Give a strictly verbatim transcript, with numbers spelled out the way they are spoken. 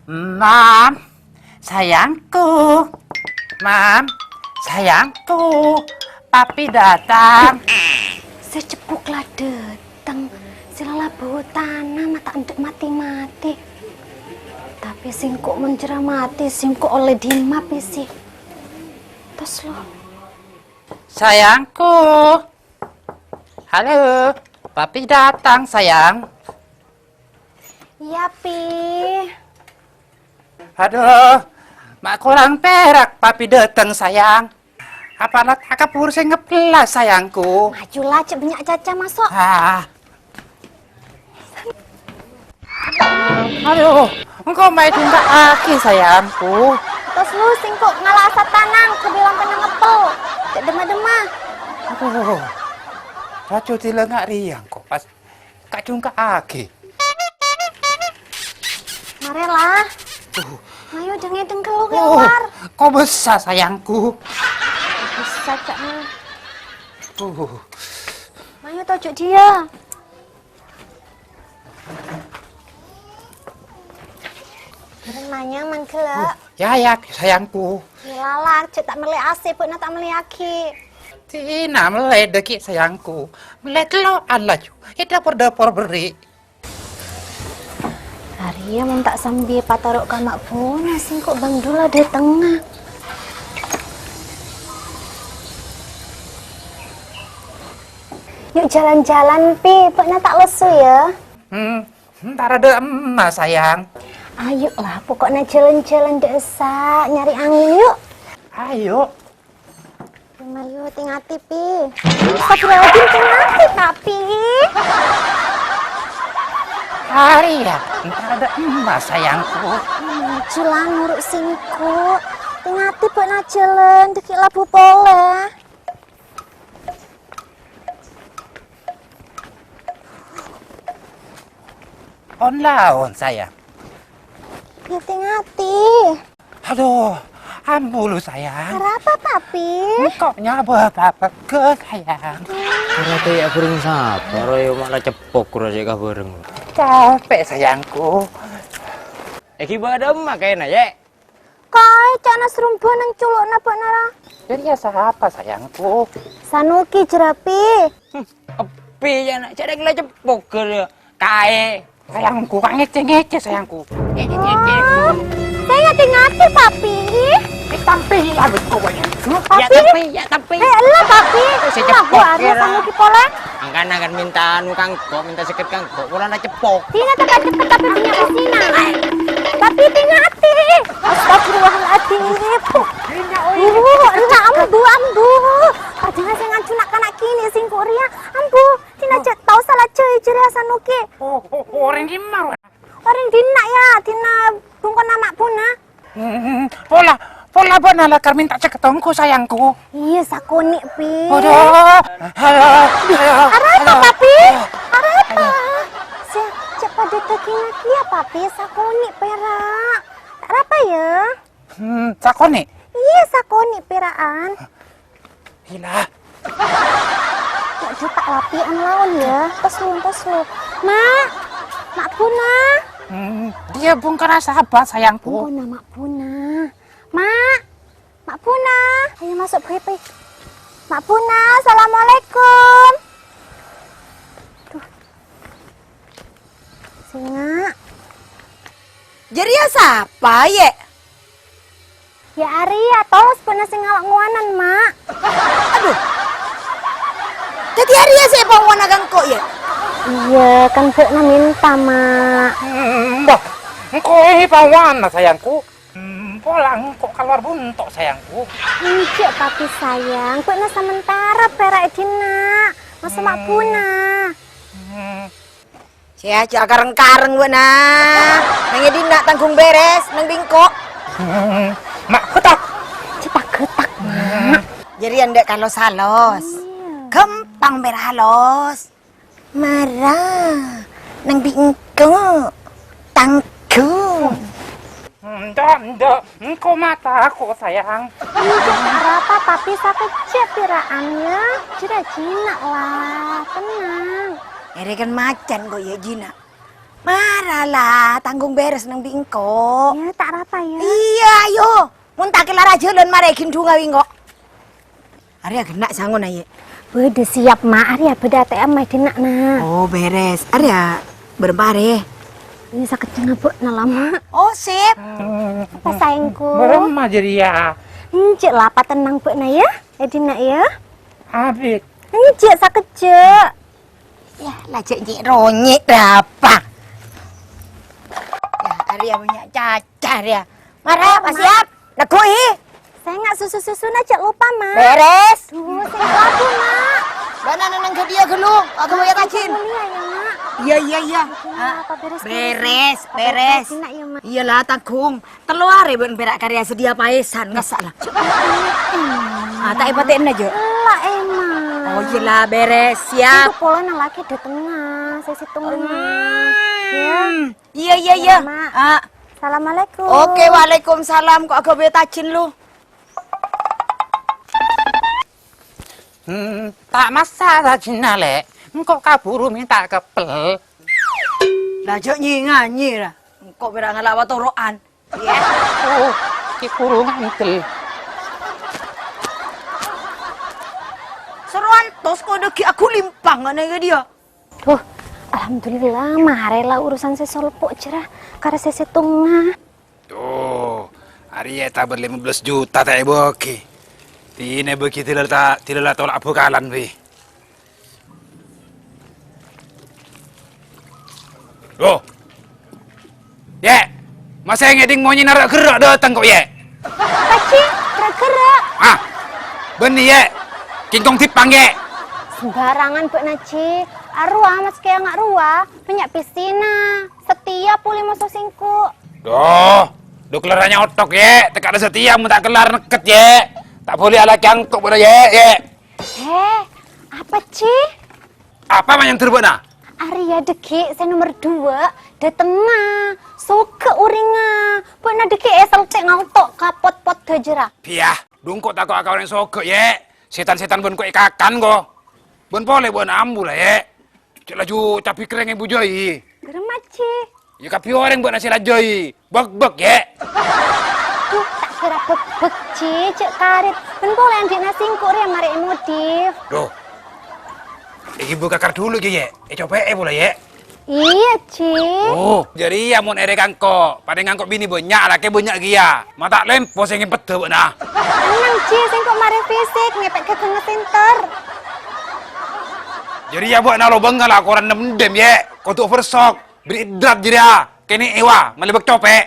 Mam, sayangku. Mam, sayangku. Papi datang. Sè ceppok la dâteng, sè la labuh tana ma' ta' endâ' matè-matè. Tapè sèngko' mon jârèya matè, sèngko' ollè dimma pèssè. Tos, lo. Sayangku. Halo, Papi datang, sayang. Iyâ, Pi. Aduh, ma' korang pèra' Papi dâteng, sayang. Apa la ta' kabhuru sè ngepella, sayangku? Maju la, jhâ' bânnya' caca maso'. Ah. Aduh, engko' ma' èdhungka'aghi, sayangku. Tos lu, sèngko' ngala' satanang, kabilang kennèng ngepel. Jhâ' demma-demma. Aduh, rajâ dilâ nga' rèya engko' pas Ka' dhungka'aghi. Marè la. Uh. Ayo, dengngedeng kello Oh, keluar. Kobessa, sayangku. Bisa, Cak. Uh. Ayo, tojo' dia. Nanya mangga la. Uh, ya, ya, sayangku. Lala, cek tak mele A C, ba'na tak mele agi. Tina mele dagi, sayangku. Mele tello'an laju. È dapor-dapor berri'. Arèya mon ta' sambi pataro' ka Ma' Bona, sèngko' Bang Dul la dâtengnga. Yuk jalan-jalan, Pi. Ba'na ta' lesso, ya. Hmm, entar ada emma, sayang. Ayo lah, pokoknya jalan-jalan desa, nyari angin, yuk. Ayo. Mayu, ting-ati, Pi. Astagfirullahaladzim, ting-ati, Papi. Hari ya, entar ada emas, sayangku. Hmm, culang nurut singko. Ting-ati, ba'na jalan, dagi labu pole. On laon, sayang. Ya, ting-ati. Aduh, ambu lu, sayang. Arapa, Papi? Engko' nyaba babaga, sayang. Ora tè ya bareng sapa, ora yo mak la cepok ora sè ka bareng. Capek, sayangku. Egi badem makena, Yek. Kae ca'na serumba nang colo'na ba'na ra. Jadi ya sapa, sayangku? Sanuki jerapi. Hmm, epi ya, nak. Ca'na la cepok ya. Kae. Sayangku, kok ngece-ngece, sayangku. Ngece-ngece. Oh, saya ngati-ngati, Papi. Eh, Papi, abis pokoknya. Papi? Ya, tapi, ya, tapi. Eh, ella, Papi. Eh, saya ella, cepok, Bu Arya ya. Sama ki pole. Angkana kan minta anu kanggo, minta seket kanggo, pula na cepok. Tina tepat-tepat, tapi punya kesina. Papi, tingati. Astagfirullahaladzim. Tina, oi. Uh, ella, ambu, ambu. Padahal saya ngancuna kanak kini, singko ria. Ambu. Tina, cek tau salah jai jere Sanuki. Oh, oh, oh, orèng dimma, Wan? Orèng dinna', ya, dinna' bungkona Ma' Bona. Hmm, pola, pola ba'na lakar minta ceket tonggu, sayangku. Iya, sakone', Pi. Aduh, aduh, aduh, arapa, aduh. Papi? Arapa? Aduh. Sing cek pada dagingnya kia, Papi, sakone' pera'. Tak arapa, ya? Hmm, sakone'? Iya, sakone' pera'an. Gila. Cak juta lapian lawan ya. Tos lu, tos lu. Mak, Mak Bona. Hmm, dia bungkana sahabat sayangku. Bungkana Mak Bona. Mak, Mak Bona. Ayo masuk, Pepe. Mak Bona, assalamualaikum. Duh. Singa. Jariya sapa, Yek? Ya, arèya, tos ba'na sè ngala' ngowanan, Mak. Aduh. Dhâddhi arèya sè èpaowana ka engko', ya? Iyâ, kan ba'na minta, Mak. Hmm, mbah, engko' èpaowana, sayangku. Hmm, pola engko' kalowar bunto', sayangku. Enjâ', Papi sayang. Ba'na samentara pèra' è dinna'. Maso' Ma' Bona. Hmm. Sè ajâ kareng-kareng bâ'na. Nang è dinna' tanggung beres, nang bi' engko'. Ma' ghetak. Cetak ghetak, Ma'. Jârèya endâ' kalos-halos. Iyâ. Ghâmpang bârâ halos. Mara. Nang bi' engko'. Tanggung. Endâ', endâ', engko' ma' tako', sayang. Iyâ, arapa, Papi, sakejjhâ' pèra'an, yâ. Jârèya jina', la. Tenang. Èrè kan macan kok, yâ, jina'. Mara la, tanggung beres neng bi' engko'. Ya, ta' arapa, ya. Iyâ, ayo. Mon ta' kellar ajhâlân, marè ghi' ndhunga bi' engko'. Arèya ghenna' sangon, ayo. Bâdâ siap, Ma'. Arèya bâdâ A T M è dinna', Na'. Oh, beres. Arèya bârâmpa arè? Iyâ, sakejjhâ' ngabâ'na la, Ma'. Oh, sip. Apa saengku? Bârâmma jârèya? Enjâ' la, patennang bâ'na, ya. È dinna', ya. Abit. Enjâ', sakejjhâ'. Yâ, la jhâ' nyè'-ronyè' rapa. Yâ, arèya bânnya' cacar, yâ. Mara, Ma'. Siap? Neggu'i. Sènga' susu-susuna jhâ' lopa, Ma'. Beres. Duh, sènga' labu, Ma'. Bâ'na neng ghâdhiyâ ghâllu, aghâbây tajin. Mulia, ya, Ma'. Iyâ, iyâ, iyâ. Apa beres, beres, beres? Apa beres, beres? Enak, ya, Ma'. Iyâ la, tanggung. Tello arè bân pèra' karè sadhiyâ paèsan, ngassa' la. Ah, ta' èpatè'ana, Jo? Ella, emang. Oh, iyâ la, beres, siap. Engko' polana lagi dâtengnga, sè sèttongnga. Hmm. Ya. Iyâ, iyâ, iyâ. Iyâ, Ma'. Ah. Assalamualaikum. Oke, waalaikumsalam. Kok aghâbây tajin, lu? Hmm, ta' massa' tajinna, Lè'. Engko' kabhuru mènta keppel. La, jhâ' nyè-nganyè, la. Engko' pèra' ngala' watoro'an. Yâ. Oh, kè buru ngandel. Soro antos kodhu ghi' aghulèmpang neng ghâdhiyâ. Duh, alhamdulillah, marè la urusan sè solpo' jârèya, karè sè sèttongnga. Duh, arèya ètabâr lèma bellâs juta ta' èbâghi. Dinah èbâghi dâlâ ta-, dâlâ la tola' abhâkalan, bi. Loh. Yè', masè ngèdhing monyèna ra'-ghârâ' dâteng ko', Yè'? Apa, Ji? Ra'-ghârâ'? Ah, bânnè, Yè'. Kèngkong dippang, Yè'. Sembarangan bâ'na, Ji. Arowa, maskè nga' rowa, bânnya' pèssèna. Satèya polè moso sèngko'. Duh, duh kellarra nyotok, Yè'. Tèka'na satèya, mon ta' kellar nèkket, Yè'. Ta' bolè alakè anto' bâ'na, Yè', Yè'. Eh, apa, Ji? Apa ma' nyandher bâ'na? Arèya dâggi' sè nomer dua, dâtengnga. Soghâ orèngnga. Bâ'na dâggi' èsèltè' nganto' ka pot-pot dâjârâ. Biyah, dungko' tako' ka orèng soghâ, Yè'. Sètan-sètan bân ko' èkakan, ko'. Bân polè bâ'na ambu la, Yè'. Cè' laju cabbhi kerrèng èbujâi. Ghâremma, Ji. Yâ, kabbhi orèng bâ'na sè lajâi. Bek-bek, Yè'. Duh, ta' kèra bek-bek, Ji. Jhâ' karèt. Bân polè andi'na sèngko' rèya marè èmodif. Duh. Èghibur kakar dulu, Yè'. Ècopè'è polè, Yè'. Iyâ, Ji. Oh, jârèya mon èrè ka engko'. Padâ ngangko' binè bânnya', alakè bânnya' kèya. Ma' ta' lèmpo sè ngèmpeddhâ bâ'na. Tenang, Ji. Sèngko' marè fisik, ngèpè' ghâghângnga sènter. Jârèya bâ'na lobângnga la koran nem-endem, Yè'. Kodhu overstock. Bâri' drat jârèya, kènè' èwa, malè bâk copè'.